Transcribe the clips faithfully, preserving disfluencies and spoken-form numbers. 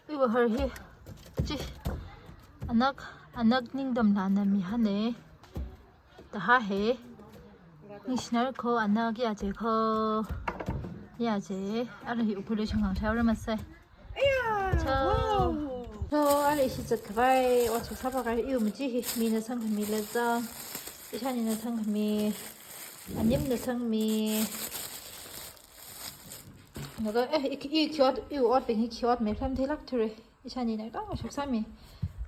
Iwui har hi. Chi. Anak, anak ningdam lana mi hane. Taha he. Ningshinar kho anak ya je kho. Ya je. Ara hi Ukhrul li shang hang shao ra masai. Aya, Chao. Wow. So, ara ishi zat khavai, ot sāsā pa kai, iwui machi hi, mina sangkhami la zang. Ishānina sangkhami. Animna sangmi. Naga, eh, i, i khi ot, iwui otbing hi khi ot meikhalam theilāk thura. Ishānina tong shoksāmi.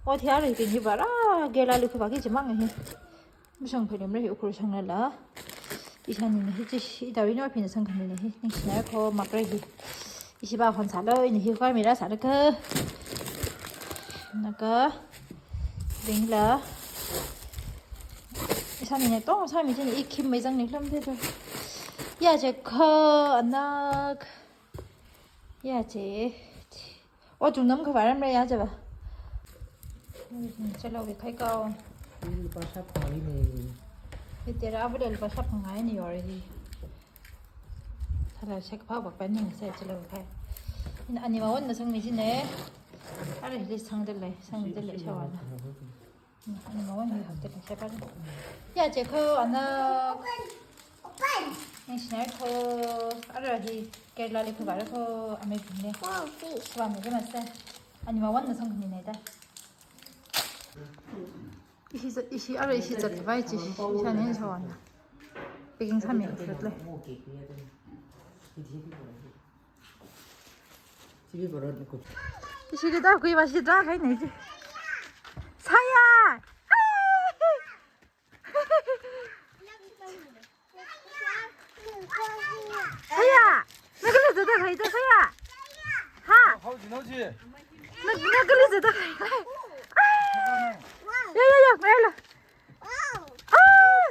Ot hi ara hibing hi vāra, gela lukhu vāki chimang hi. Mashang phailumra hi Ukhrul shang lala. Ishānina hi chi, itaowui naopina sangkhamina hi. Ningshinar kho makra hi. Ishi va hon sālo, ina hi khuimira sālaga. Naga. Bingla. Ishānina tong sāmi china i khim meizang nikhalam thei thei. Ya je kho anak. Ya je. O, chungnam khavai ramra ya je va. Chalo ve khai kao. Lupā shāphangā ne. Itera abu de lupā shāphangā ne yor hi. Sala shek pha bak pa ning se chalo ve khai. Ina ani mawonna sangmi china. Ara hili sangdalei, sangdalei shawana. Ani mawon hi hakte la shapa. Ya je kho anak. Ningshinar kho. Ara hi Kerala li khuivāra kho amei phung ne. Wow, fish. Khuivā mei kama se. Ani mawonna sangkhami ne da. Ishi zat, ishi ara ishi zat khavai chi. Ishānina shawana. Packing sāmi khuirat lei. T V borot ni ku. Ishi kita kui ba shi da khai nei chi. Saya. Saya. Naga li zada khai ta saya. Ha. Hau ji nau ji. Na, naga li zada khai. Ya, ya, ya, ya la. Ah.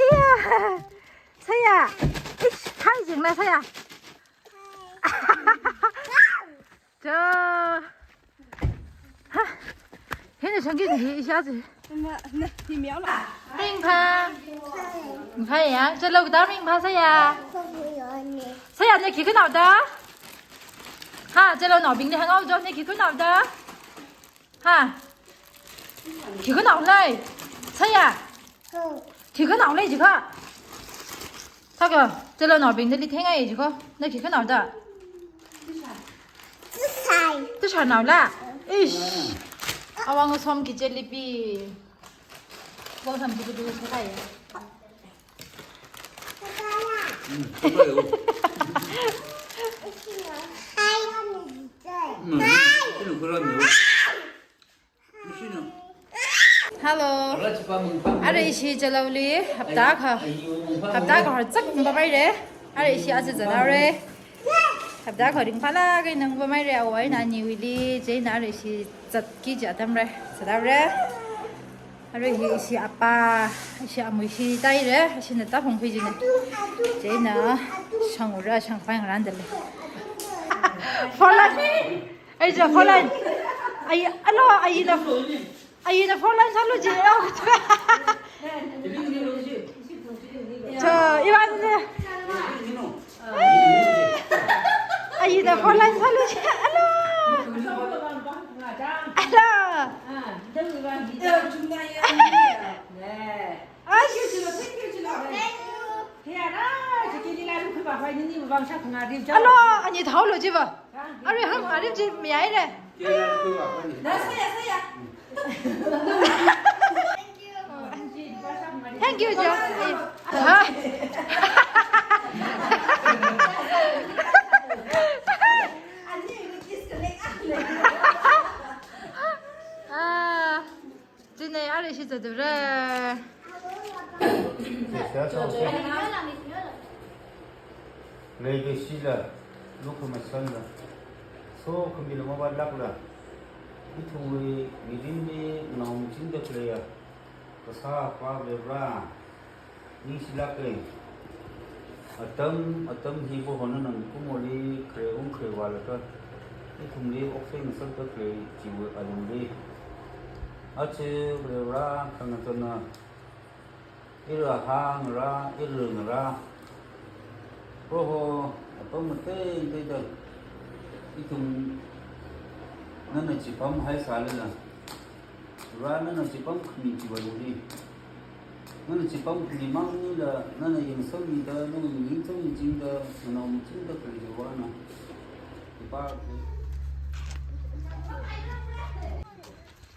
Iya. Saya. Ish, hai jing la saya. Cha. Ha. Hina shangki ni hi sha ji. Na, na, hi miao la. Ringpha. Ringpha ya. Chalo kita Ringpha saya. Saya ne khi khanao da. Ha, chalo naobing ne hang au jo ne khi khanao da. Ha. Khi khanao lei. Saya. Khi khanao lei ji kha. Thaka, chalo naobing dali thengai ji kho. Na khi khanao da. Tusha. Tusha nao la. Ish. Awang som ki jalebi. Wang sam ji du sa kai. 음, 그거요. 음, 그는 그러네요. Hello. Ara ishi chalo li hapta kha. Hapta kha har chak ba bai re. Ara ishi aja zat haora. Hapta kha ringphālāk eina ba bai re awui eina aniwuili chieina ara ishi zat ki ja tam re. Zat haora. Ara hi ishi apa, ishi amui ishi tai re. Ishi na ta hong phi jina. Chieina shang ura shang phai ngaran dale. Four line. Ai ja four line. Ai, alo, ai na, ai na four line sālu ji. Cho, iwan ne. Ai na four line sālu ji. Alo. Alo. Ai. Alo, ani thao lo ji va. Are ham are ji mi ai re. Thank you, ja. Ha. Ah. Chieina ara ishi zat ra. Legacy la, lukhamashan la, sokhami la mavātlāk la, ithumwui mirinli naomachinda khaleiya, Kasā Avā Varivara, ningshilāka. Atam, atam hi Prohona nang mikumoli khare ung khare vālaga, ithumli okfeng ngasakda khalei chiwui alungli. Aja Varivara khangachana, ira hāngra, ira ngarā. Proho, apam matei teida, ithum Nana chipam haisālala, Vare nana chipam khami chiwui lungli, nana chipam khami mangli la, nana yangsamida, nana ningchāngchingda, nganao machingda khalei Vare na. Ipa.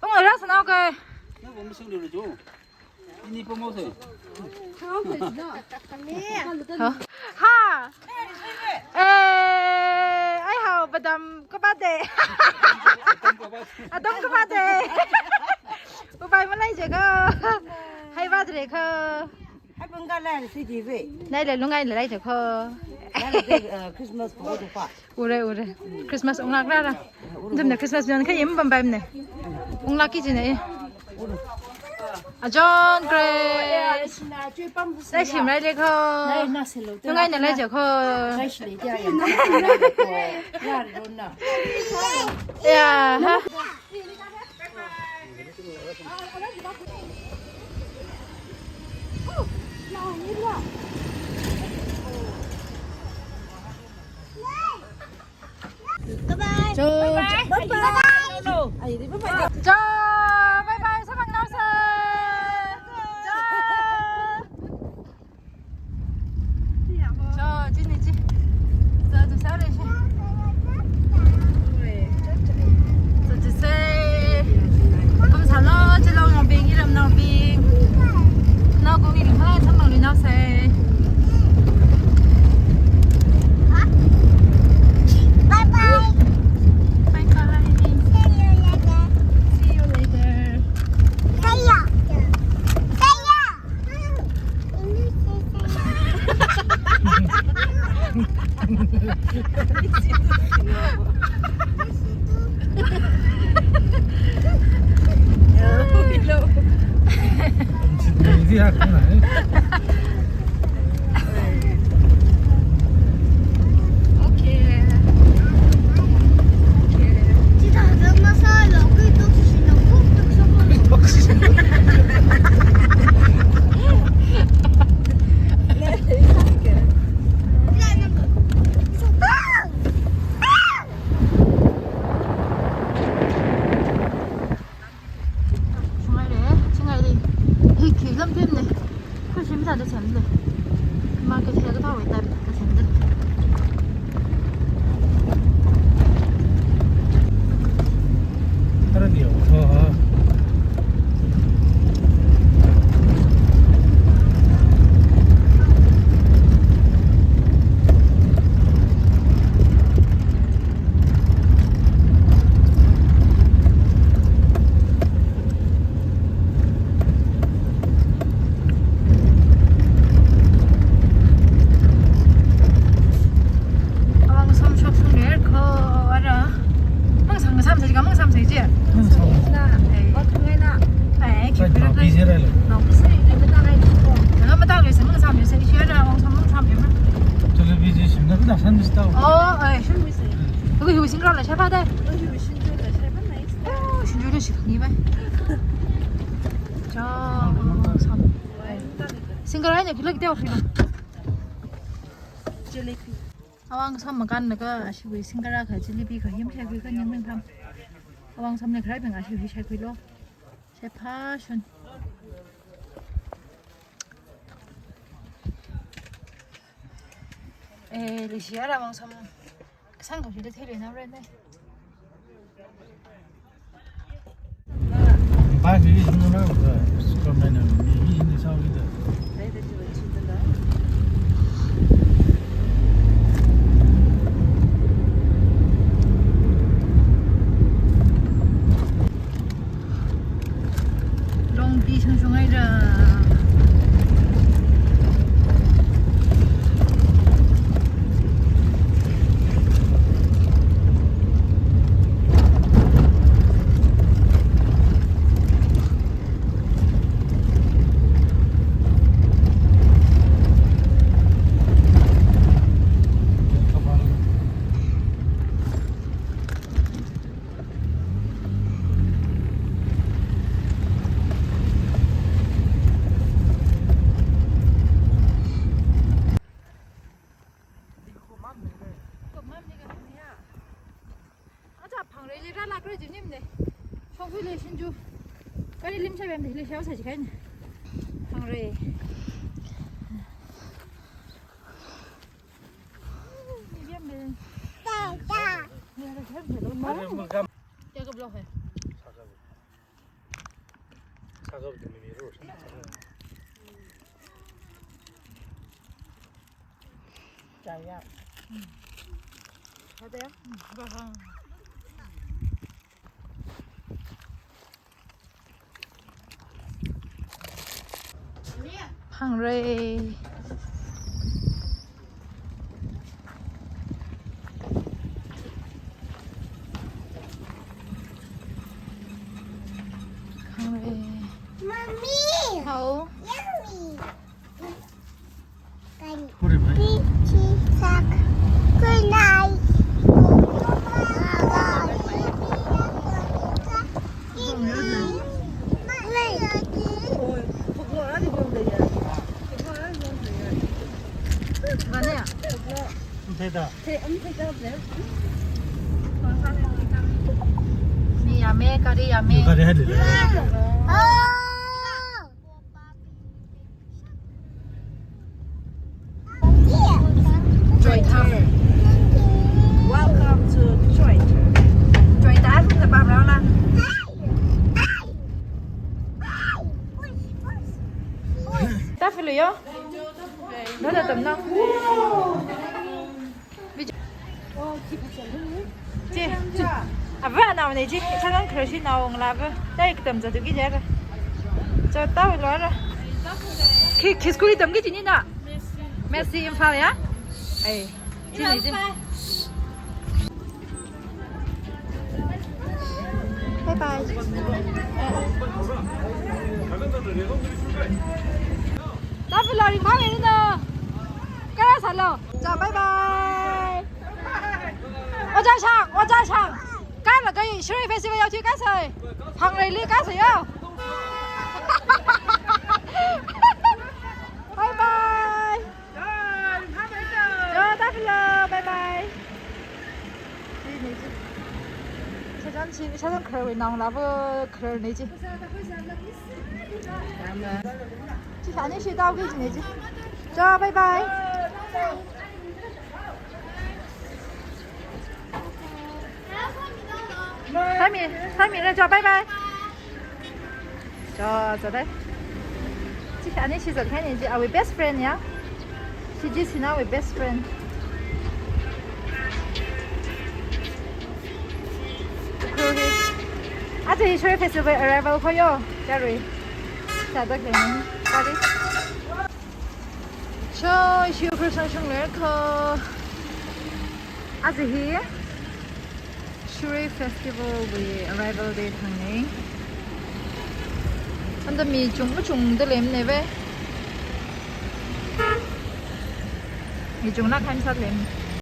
Pung ara sanao kai. Nang bom sing dulu jo. Ini pamau se. Ha? Ha? Eh, ai hao badam kapā de. Atam kapā de. Upai malei je ko. Hai badre ko. Hai pangka lai si di ve. Nai le lungai le lai je ko. Lai le, eh, Christmas ko tu pa. Ure, ure. Christmas unglak rara. Jam ne Christmas jan kha yem bam bam ne. Unglak ki jine. Ajon Grace. Sai shim rai le ko. Ngai na se lo. Tu ngai na lai je ko. Sai shi le ja ya. Ya ro na. Ya, ha. Bye bye. Jo. Bye bye. Bye bye. Ai, bye bye. Jo, bye bye. Samphang nao se. Jo. Jo, chini chi. Jo, jo, sorry, chi. Jo, jo, se. Kum salo, chilongnaobing, iramnaobing. Nao kong iring hai, samphang lui nao se. Bye bye. Bye bye. See you later. See you later. See ya. See ya. Shungai le, shingai le. Hi khi lam phim ne. Khu shim sa da sem le. Market he ka thawai ta ka sem de. Tara dio. Oh, oh. Awang Som shop sung ler ko ara. Mang sang sam sai ka mang sam sai je. Mang sam. Na, eh, wat ngai na. Eh, ki. Sai na busy ra le. Na busy, ki mata ngai ko. Na mata ngai sai mang sam sai shi ara Awang Som mang sam ya ma. Chale busy sim na na san dis tao. Oh, eh. Ko hi sing ra la sha pa dai. Oh, sing ra shi ni bai. Ja, Awang Som. Sing ra ne ki lak teo shi na. Awang Som makan laga ashiwui singkara kha jalebi kha yamshakhui kha nyangming tham. Awang Som ne kharai bing ashiwui shakhuilo. Shapha shun. Eh, leishi ara Awang Som. Sang kha shida thele na ren ne. Longpi shungshung haira. Kre ji nimne. Shongkhui le shinju. Kari lim sha bem de le shao sa ji kaine. Hangre. Ni bem de. Ta, ta. Ni ada bem de lo. Kya kab lo hai? Sakab de mi ro. Chaya. Ada ya? Bahang. Hangre. Hangre. Mommy. How? Yummy. Ni yame, kari yame. Kari hai lele. Joy Town. Welcome to Joy Town. Joy Town, the Barbara. Tafilu yo. Nana tamna. Che, che. Ava nao ne che, salang kharshi nao ngala ava. Tai katam za tu ki jara. Cha tau lo ra. Khi, khi school tam ki chini na? Mercy Imphal ya? Ai. Chini che. Bye bye. Tafilu ringphā le na. Kara sālu. Cha, bye bye. Ojā Shang, Ojā Shang. Kala kai Shirui Festival yao chi kasai. Hangreili kasai yo. Bye bye. Yo, tafilu, bye bye. Chi ne chi. Shazan chi, shazan kharwui nao lava khar ne chi. Chi shani shi tau ki chi ne chi. Cho, bye bye. Hami, hami ra cho, bye bye. Cho, cho dai. Chi ani shi zat khai ne ji, our best friend ya. Shi ji sina our best friend. Aja hi Shirui Festival arrival ko yo, Shirui. Cha da ke ni. Sorry. Cho, ishi Ukhrul shang shang ler ko. Aja hi Shirui Festival wui arrival day thang ne. Anda mi chung machung da lem ne ve. Mi chung na khan sat lem.